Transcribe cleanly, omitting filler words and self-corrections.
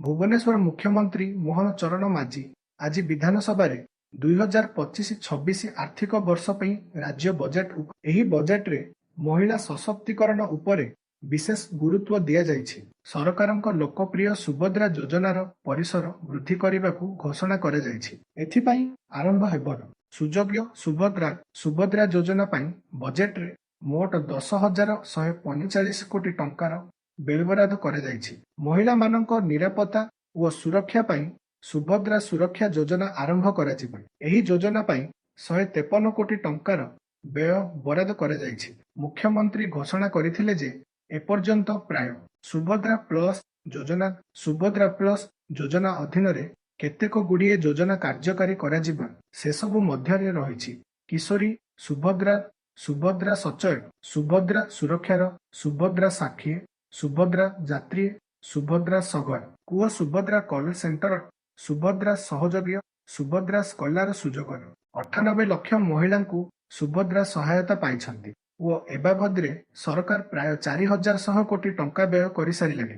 ଭୁବନେଶ୍ୱର, ମୁଖ୍ୟମନ୍ତ୍ରୀ ମୋହନ ଚରଣ ମାଝୀ ଆଜି ବିଧାନସଭାରେ 2025-26 ଆର୍ଥିକ ବର୍ଷ ପାଇଁ ରାଜ୍ୟ ବଜେଟ୍। ଏହି ବଜେଟ୍ରେ ମହିଳା ସଶକ୍ତିକରଣ ଉପରେ ବିଶେଷ ଗୁରୁତ୍ୱ ଦିଆଯାଇଛି। ସରକାରଙ୍କ ଲୋକପ୍ରିୟ ସୁଭଦ୍ରା ଯୋଜନାର ପରିସର ବୃଦ୍ଧି କରିବାକୁ ଘୋଷଣା କରାଯାଇଛି। ଏଥିପାଇଁ ଆରମ୍ଭ ହେବ ସୁଯୋଗ୍ୟ ସୁଭଦ୍ରା। ସୁଭଦ୍ରା ଯୋଜନା ପାଇଁ ବଜେଟ୍ରେ ମୋଟ 10,145 କୋଟି ଟଙ୍କାର ବ୍ୟୟବରାଦ କରାଯାଇଛି। ମହିଳାମାନଙ୍କ ନିରାପତ୍ତା ଓ ସୁରକ୍ଷା ପାଇଁ ସୁଭଦ୍ରା ସୁରକ୍ଷା ଯୋଜନା ଆରମ୍ଭ କରାଯିବ। ଏହି ଯୋଜନା ପାଇଁ 153 କୋଟି ଟଙ୍କାର ବ୍ୟୟ ବରାଦ କରାଯାଇଛି। ମୁଖ୍ୟମନ୍ତ୍ରୀ ଘୋଷଣା କରିଥିଲେ ଯେ ଏପର୍ଯ୍ୟନ୍ତ ପ୍ରାୟ ସୁଭଦ୍ରା ପ୍ଲସ୍ ଯୋଜନା। ସୁଭଦ୍ରା ପ୍ଲସ୍ ଯୋଜନା ଅଧୀନରେ କେତେକ ଗୁଡ଼ିଏ ଯୋଜନା କାର୍ଯ୍ୟକାରୀ କରାଯିବ। ସେସବୁ ମଧ୍ୟରେ ରହିଛି କିଶୋରୀ ସୁଭଦ୍ରା, ସୁଭଦ୍ରା ସଞ୍ଚୟ, ସୁଭଦ୍ରା ସୁରକ୍ଷାର, ସୁଭଦ୍ରା ସାକ୍ଷୀ, ସୁଭଦ୍ରା ଯାତ୍ରୀ, ସୁଭଦ୍ରା ସଗର କୁଅ, ସୁଭଦ୍ରା କଲ୍ ସେଣ୍ଟର, ସୁଭଦ୍ରା ସହଯୋଗୀ, ସୁଭଦ୍ରା ସ୍କଲାର ସୁଯୋଗର। 98 ଲକ୍ଷ ମହିଳାଙ୍କୁ ସୁଭଦ୍ରା ସହାୟତା ପାଇଛନ୍ତି ଓ ଏବାବଦରେ ସରକାର ପ୍ରାୟ 4100 କୋଟି ଟଙ୍କା ବ୍ୟୟ କରିସାରିଲେଣି।